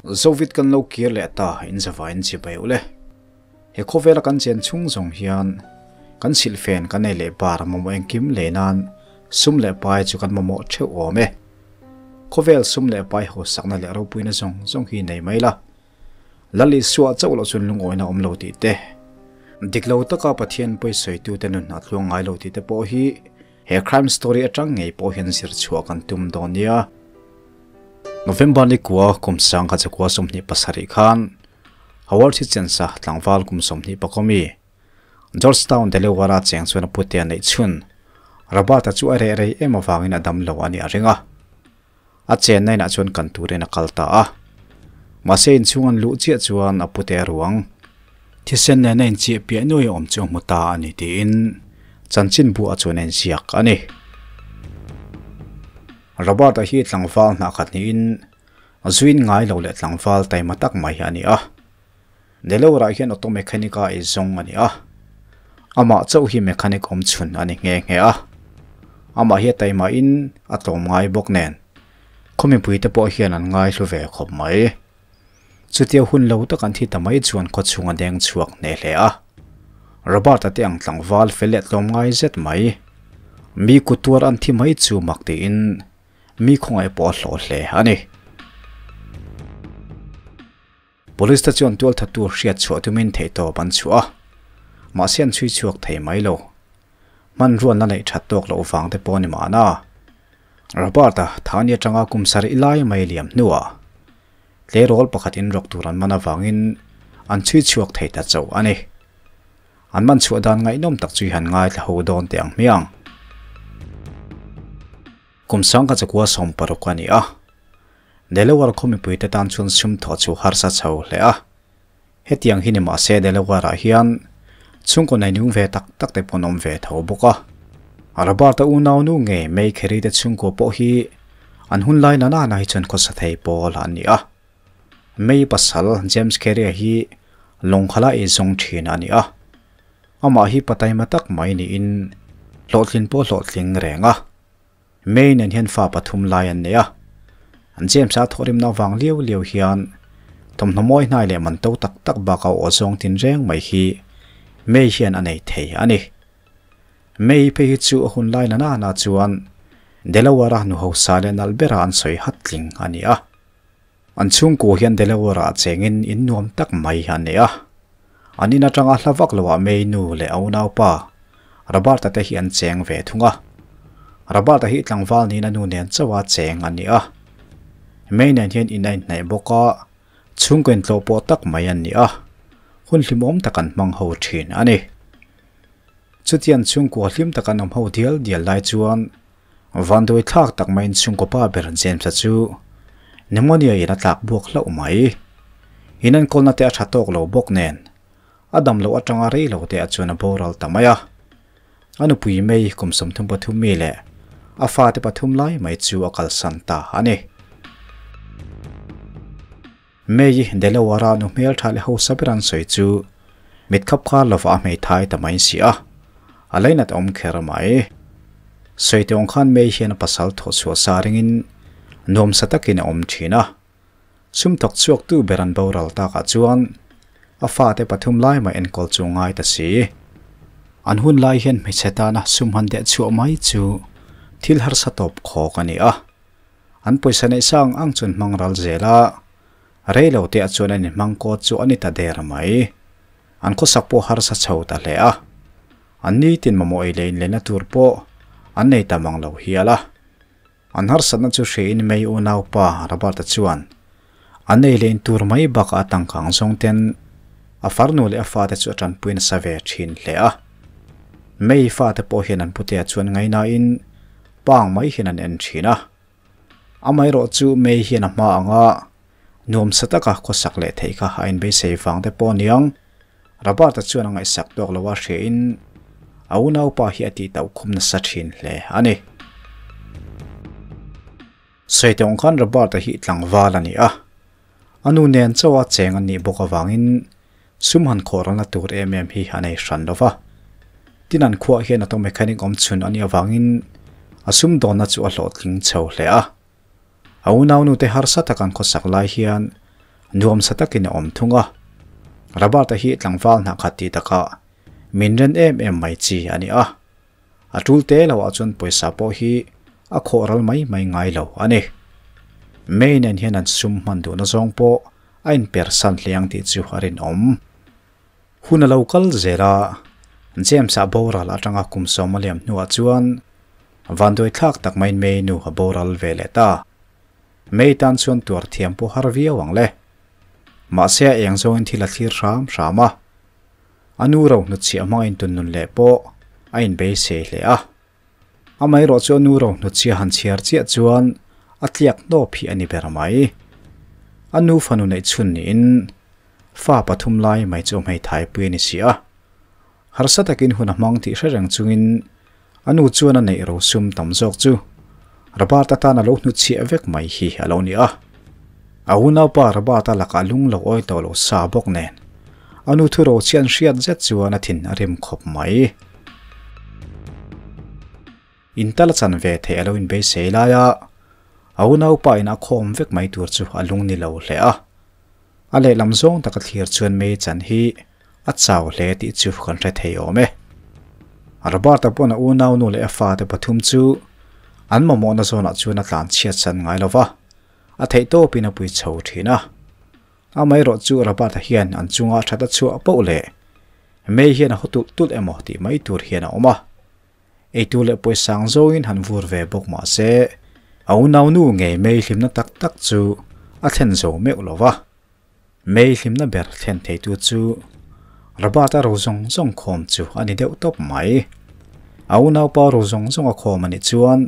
Zovit kan lo kir leh ta in zavaiin chibai ule. He khawvela kan chen chhung zawng hian kan silhfen kan ei leh bar mamawh engkim leh nan sum leh pai chu kan mamawh theuh awm e. Khawvel sum leh pai hausakna leh ropuina zawng zawng hi nei mai la. Lal Isua chauh loh chuan lungawina awm lo tih te, dik lo taka Pathian pawisawitu te nun a tluang ngai lo tih te pawh hi he crime story atang ngei pawh hian zir chhuah kan tum dawn nia. November ni kua kum 1927 khan Howard Hitchens-a tlangval kum 21 mi Georgetown Delaware-a cheng chuan a pute a neih chhun Robert-a chu a reh rei em avangin a dam lo a nih a ring a. A chenna inah chuan kan turin a kal ta a. Mahse inchhung an luh chiah chuan a pute a ruang. Thisen nena inchiah piah nuai awm chu a hmu ta a ni tiin chanchin buah chuan a inziak a ni. Robert-a hi tlangval hnah khat niin zuin ngai lo leh tlangval taima tak mai a ni a. Delaware-ah hian auto mechanic-a ei zawng a ni a. Amah chauh hi mechanic awm chhun a ni nghe nghe a. Amah hi a taima in a tlawm ngai bawk nen khaw mipui te pawh hian an ngai hlu ve khawp mai. Chutia hun lo tak an thi ta mai chuan khaw chhung a deng chhuak hneh hle a. Robert-a te ang tlangval fel leh tlawm ngai zet mai. Mi kut tuar an thi mai chu mak tiin mi khawngaih pawh a hlawh hle a ni. Police te chuan tual thattu hriat chhuah tumin theihtawp an chhuah a, mahse an chhui chhuak thei mai lo. Hmanruan la neih that tawk loh vang te pawh a ni mahna. Robert-a thani atanga kum sarih lai mai liam hnuah tleirawl pakhat in rawk tur an man avangin an chhui chhuak thei ta chauh a ni. An man chhuah dan ngaihnawm tak chu i han ngaithla ho dawn teh ang hmiang. Kum 1960 a ni a. Delaware khaw mipuite tan chuan sum thawh chu harsa chho hle a. Hetiang hi ni mah se Delaware-ah hian chhungkaw nei nung ve tak tak te pawh an awm ve tho bawk a. Robert-a unau nu ngei May Carey te chhungkua pawh hi an hun lai na nana hi chuan khawsa thei pawl an ni a. May pasal James Carey-a hi lawngkhala ei zawng thin a ni a. Amah hi pataima tak mai niin hlawhtlin pawh hlawhtling reng a. May nen hian fa pathum lai an nei a. An James-a thawhrimna avang liau liau hian thawmhnaw mawi hnai leh man to tak tak bakah aw zawng tin reng mai hi May hian a nei thei a ni. May phei hi chu a hun lai na nana chuan Delaware-a nu hausa leh nalh bera an sawi hat tling a ni a. An chhungkua hian Delaware-ah chengin in nuam tak mai an nei a. An in atanga hla vak loah May nu leh a unaupa Robert-a te hi an cheng ve thung a. Robert-a hi tlangval niin a nu nen chauha cheng a ni a. May nen hian in a inhnaih bawk a, chhungkaw intlawh pawh tak mai an ni a, hun hlimawm tak an hmang ho thin a ni. Chutiang chhungkua hlim tak an awm ho dial dial lai chuan Vanduai thlak tak maiin chhungkaw pa ber James-a chu pneumonia in a tlak buak hlauh mai. In enkawlna te a tha tawk lo bawk nen a dam loh atanga rei lo te ah chuan a boral ta mai a. A nupui May kum 33 mi leh a fate pathum lai mai chu a kalsan ta a ni. May Delaware-a nu hmeltha leh hausa ber an sawi chu mit khap kar lova a hmeithai ta mai si a, a lainat awm kher mai. Sawi te awng khan May hian a pasal thawh chhuah sa ringin nuamsa takin a awm thin a. Sum thawk chhuaktu ber an boral takah chuan a fate pathum lai mai enkawl chu ngai ta si. An hun lai hian hmeichhe tana sum han deh chhuah mai chu thil harsa tawp khawk a ni a. An pawisa neih sang ang chuan hmang ral zel a, rei lo te ah chuan an inhmang kawt chu a ni ta der mai. An khawsak pawh harsa chho ta hle a, an nitin mamawh ei leh inlehna tur pawh an nei ta mang lo hial a. An harsatna chu hriain May unaupa Robert-a chuan an ei leh in tur mai bakah a tangkang zawng ten a farnu leh a fate chu a tanpui nasa ve thin hle a. May fate pawh hian an putea chuan ngaihnain pang mai hian an en thin a. Amaherawh chu May hian a hma anga nuamsa taka khawsak leh theih kha a inbeisei vang te pawh aniang. Robert-a chuan a ngaihsak tawk lo a hriain a unaupa hi a tih tauh khum nasa thin hle a ni. Sawi tawng khan Robert-a hi tlangval a ni a. A nu nen chauha cheng an nih bawk avangin sum han khawhralna tur em em hi a nei hran lo va. Tin an khuah hian auto mechanic awm chhun a nih avangin a sum dawnna chu a hlawhtling chho hle a. A unau nute harsa tak an khawsak lai hian Nuam sa takin a awm thung a. Robert-a hi tlangval hna khat tih takah min ren em em mai chi a ni a. A tul te lo ah chuan pawisa pawh hi a khawh ral mai mai ngai lo a ni. May nen hian an sum hman duhna zawng pawh a inpersan hle ang tih chu a rinawm. Hun a lo kal zel a, James-a boral atanga kum sawm a liam hnuah chuan vanduai thlak tak maiin May nu a boral ve leh ta. May tan chuan tuar thiam pawh har viau ang le. Mahse a eng zawngin thil a thlir hram hram a. A nu ro hnutchhiah hmanga intun nun leh pawh a inbeisei hle a. Amaherawh chu a nu ro hnutchhiah han chhiar chiah chuan a tliak hnawp hi a ni ber mai. A nu fanu neih chhun niin fa pathum lai mai chu a hmeithai pui a ni si a. Harsa takin hun a hmang tih hre reng chungin a nu chuan a neih rosum tam zawk chu Robert atan a lo hnutchhiah vek mai hi a lo ni a. A unaupa Robert-a lakah lung lo awi tawh lo sa bawk nen a nu thu ro chian hriat zet chuan a thin a rim khawp mai. Intal a chan ve theih a lo inbeisei lai a, a unaupa in a khawm vek mai tur chu a lung ni lo hle a. A lehlam zawng taka thlir chuan May chan hi a chau hle tih chu kan hre thei awm e. Robert-a pawn a unau nu leh a fate pathum chu an mamawhna zawnah chuan a tlan chhiat san ngai lo va, a theih tawpin a pui chho thin a. Amaherawh chu Robert-a hian an chunga that a chhuah poh leh May hian a haw tulh tulh emaw tih mai tur hian a awm a. Eitu leh pawisa ang zawngin han vur ve bawk mah se, a unau nu ngei May hlimna tak tak chu a thlen zo meuh lo va. May hlimna ber thlen theitu chu Robert-a ro zawng zawng khawm chu a ni deuh tawp mai. A unaupa ro zawng zawng a khawm a nih chuan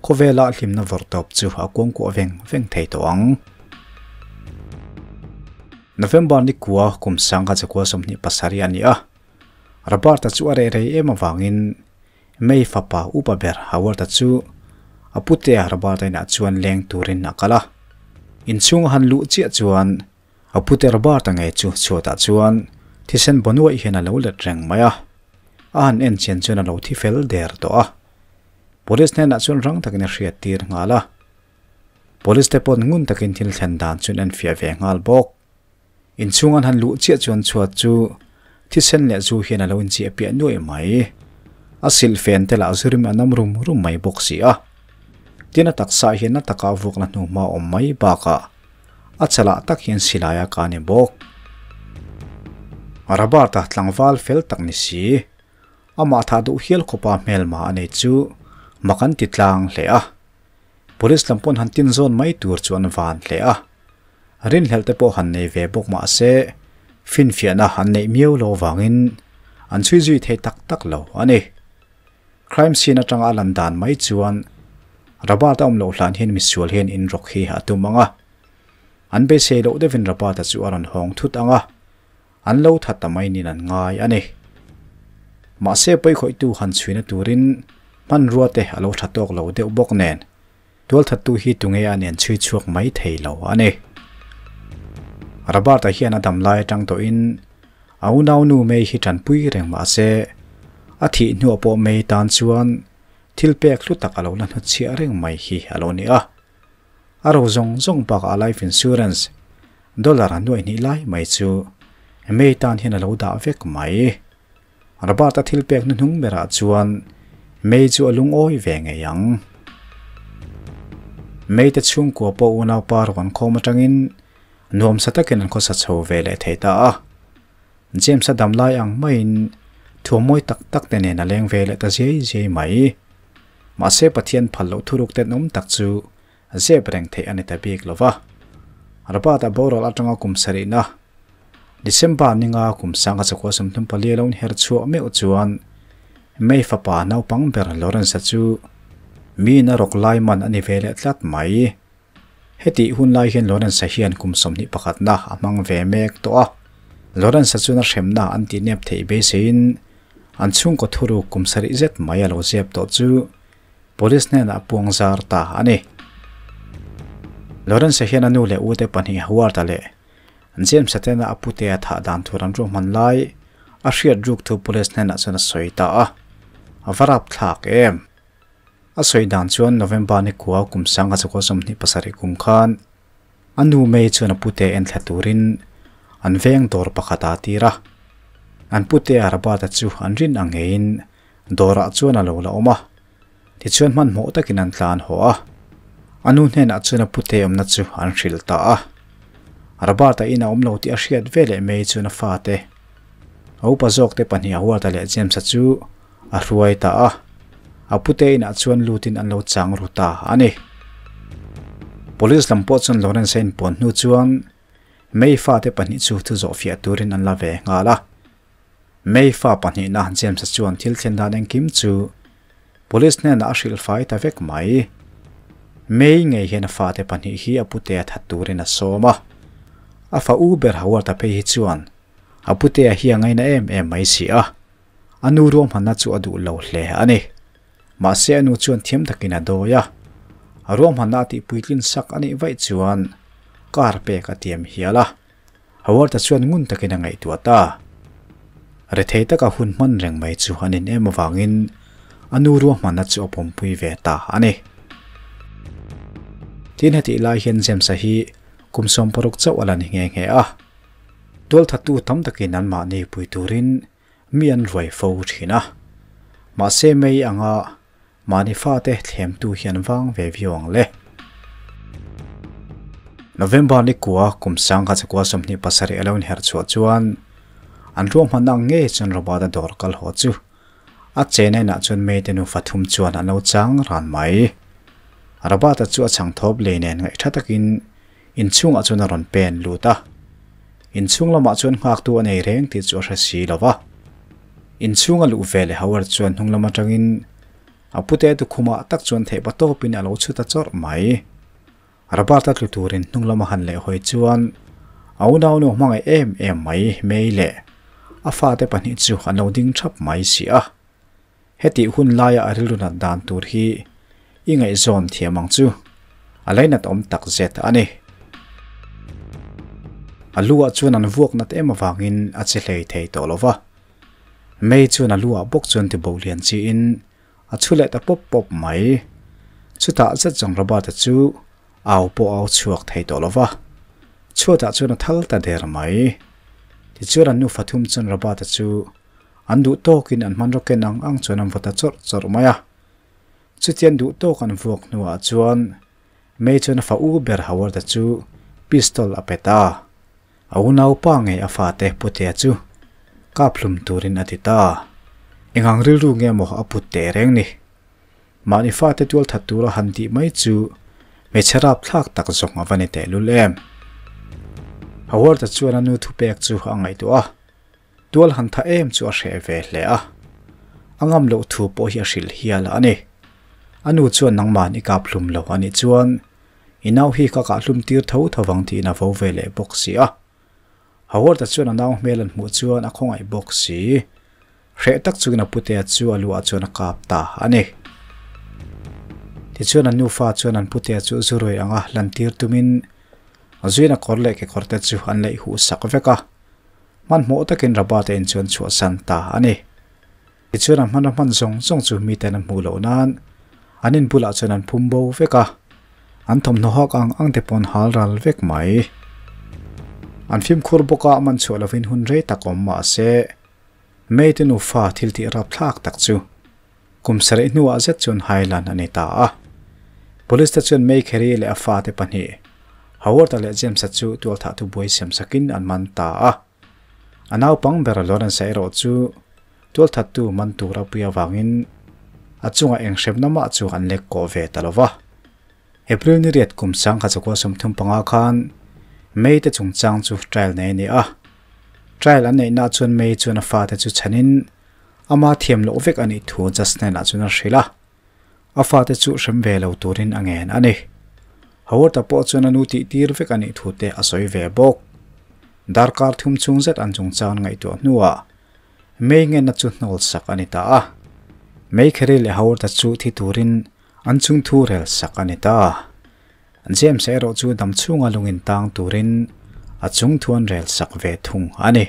khawvela hlimna vawrh tawp chu a kuangkuah veng veng thei tawh ang. November ni kua kum sangha chakua 27 a ni a. Robert-a chu a reh rei em avangin May fapa upa ber Howard-a chu a putea Robert-a inah chuan leng turin a kal a. Inchhung a han luh chiah chuan a pute Robert-a ngei chu chhuatah chuan thisen baw nuaih hian a lo let reng mai a. A han en chian chuan a lo thi fel der tawh a. Police hnenah chuan rang takin a hriat tir nghal a. Police te paw'n ngun takin thil thlen dan chuan an fiah ve nghal bawk. Inchhung an han luh chiah chuan chhuat chu thisen leh zu hian a lo inchiah piah nuaih mai. A silh fen te lah zurim a nam rum rum mai bawk si a. Tin a taksa hian na taka vuakna hnuhma awm mai bakah a chalah tak hian silai a ka ni bawk. Robert-a tlangval fel tak ni si. Amah thah duh hial khawpa hmelma a nei chu mak an ti tlang hle a. Police lam pawn han tin zawn mai tur chu an van hle a. Rinhlelh te pawh han nei ve bawk mah se, finfiahna an neih miau lo vangin an chhui zui thei tak tak lo a ni. Crime scene atanga a lan dan mai chuan Robert-a awm loh hlan hian misual hian inrawk hi a tum ang a. An beisei loh deuhin Robert-a chu a rawn hawng thut ang a, an lo that ta mai niin an ngai a ni. Mahse pawikhawihtu han chhuina turin hmanrua te a lo tha tawk lo deuh bawk nen Tualthattu hi tunge a nen chhui chhuak mai thei lo a ni. Robert-a hian a dam lai atang tawhin a unaunu May hi tanpui reng mah se, a thih hnuah pawh May tan chuan thil pek hlu tak a lo la hnutchhiah reng mai hi a lo ni a. A ro zawng zawng bakah a life insurance dollar a nuaih hnih lai mai chu May tan hian a lo dah vek mai. Robert-a thil pek hnuhnung berah chuan May chu a lungawi ve ngei ang. May te chhungkua pawh unaupa rawn khawm atangin nuamsa takin an khawsa chho ve leh thei ta a. James-a dam lai ang maiin thuammawi tak tak te nen a leng ve leh ta ziai ziai mai. Mahse Pathian phal loh thuruk tenawm tak chu zep reng theih a ni ta bik lo va. Robert-a boral atanga kum sarihna December ninga kum sanga chakua 34 a lo inher chhuah meuh chuan May fapa naupang ber Lawrence-a chu miin a rawk lai man a ni ve leh tlat mai. Hetih hun lai hian Lawrence-a hian kum 21 na a hmang ve mek tawh a. Lawrence-a chuan a hremna an tih nep theih beiseiin an chhungkaw thuruk kum sarih zet mai a lo zep tawh chu Police hnenah a puang zar ta a ni. Lawrence-a hian a nu leh ute pahnih Howard-a leh James-a tena a putea thah dan tur an ruahman lai a hriat ruk thu police hnenah chuan a sawi ta a, a va rap thlak em. A sawi dan chuan November ni kua kum 1927 kum khan A nu May chuan a pute en thla turin an veng dawr pakhat a tir a. An pute Arabata chu an rin ang ngeiin dawrah chuan a lo la awm a. Tichuan hmanhmawh takin an tlan haw a. A nu hnenah chuan a pute awmna chu an hrilh ta a. Arabata in a awm lo tih a hriat veleh May chuan a fate, a upa zawkte pahniha Huata leh James-a chu a hruai ta a. A pute inah chuan lutin an lo chang ru ta a ni. Police lam pawh chuan Lawrence-a inpuan hnu chuan May fate pahnih chu thu zawhfiah turin an la ve nghal a. May fa pahnihna James-a chuan thil thlen dan engkim chu Police hnenah a hrilh fai ta vek mai. May ngei hian a fate pahnih hi a putea that turin a sawm a. A fa u ber Howard-a phei hi chuan a putea hi a ngaina em em mai si a. A nu ruahmanna chu a duh lo hle a ni. Mahse a nu chuan thiam takin a dawi a. A ruahmanna a tihpuitlin sak a nih vaih chuan car pek a tiam hial a. Howard-a chuan ngun takin a ngaihtuah ta. Rethei taka hun hman reng mai chu an in em avangin a nu ruahmanna chu a pawmpui ve ta a ni. Tin hetih lai hian James-a hi kum 60 chauh a la ni nghe nghe a. Tualthattu tam takin anmahni pui turin mi an ruai fo thin a. Mahse mei anga mahni fate thlemtu hian vang ve viau ang le. November ni kua kum 1927 a lo inherh chhuah chuan an ruahmanna ang ngei chuan Robert-a dawr kal haw chu a chena inah chuan May-te nufa thum chuan an lo chang ran mai. Robert-a chu a chhang thawp lei nen ngaihtha takin inchhungah chuan a rawn pen lut a. Inchhung lamah chuan nghaktu a nei reng tih chu a hre si lo va. Inchhung a luh ve leh Howard chuan hnung lam atangin a pute tukhumah tak chuan theihpa tawpin a lo chhut a chawrh mai. Robert-a tlu turin hnung lama han leh hawi chuan a unaunu hmangaih em em mai May leh a fate pahnih chu an lo ding thap mai si a. Hetih hun laia a rilru nat dan tur hi i ngaihzawn thiam ang chu a lainat awm tak zet a ni. A luah chuan an vuak nat em avangin a che hlei thei tawh lo va. May chuan a luah bawk chuan tibo lian chiin a chhu leh ta pawp pawp mai. Chutah zet zawng Robert-a chu au pawh au chhuak thei tawh lo va. Chhuatah chuan a thal ta der mai. Tichuan an nufa thum chuan Robert-a chu An duh tawkin an hmanraw ken ang ang chuan an vaw ta chawrh chawrh mai a. Chutian duh tawk an vuak hnuah chuan May chuan a fa u ber Howard-a chu pistol a pe ta. A unaupa ngei a fate Putea chu kap hlum turin a ti ta. Engang rilru nge maw a put teh reng ni. Mahni fate tual that tura han tih mai chu hmeichhe rapthlak tak zawng a va ni tehlul em. Howard-a chuan a nu thupek chu a ngaihtuah a. Tual han tha em chu a hreh ve hle a, a ngam loh thu pawh hi a hrilh hial a ni. A nu chuan nangman i kap hlum lo a nih chuan i nau hi ka kah hlum tir tho tho vang tiin a vo ve leh bawk si a. Howard-a chuan a nau hmel an hmuh chuan a khawngaih bawk si. Hreh tak chungin a putea chu a luah chuan a kap ta a ni. Tichuan an nufa chuan an putea chu zurui anga lantir tumin a zuina kawr leh kekawr te chu an leih huh sak vek a. Hmanhmawh takin Rabat-a in chuan chhuahsan ta a ni. Tichuan a hman a hman zawng zawng chu miten an hmuh loh nan an in bulah chuan an phum bo vek a, an thawmhnaw hak ang ang te pawh an hal ral vek mai. An fimkhur bawk a, man chhuah lovin hun rei tak awm mah se, May-te nufa thil tih rapthlak tak chu kum sarih hnuah zet chuan hailan a ni ta a. Police te chuan May Carey leh a fate pahnih, Howard-a leh James-a chu tualthahtu buai siam sakin an man ta a. A naupang ber Lawrence-a erawh chu tualthattu man tur a pui avangin a chungah eng hremna mah chu an lek kawh ve ta lo va. April ni riat kum 1935 khan May te chungchang chu trial nei a ni a. Trial an neihna chuan May chuan a fate chu chhanin ama thiam loh vek a nih thu judge hnenah chuan a hrilh a. A fate chu hrem ve lo turin a ngen a ni. Howard-a pawh chuan a nu tih tir vek a nih thu te a sawi ve bawk. Darkar thum chhung zet an chungchang ngaihtuah hnuah May ngenna chu hnawl sak a ni ta a. May Carey leh Howard-a chu thi turin an chungthu rel sak a ni ta. James-a erawh chu dam chhunga lungin tang turin a chungthu an rel sak ve thung a ni.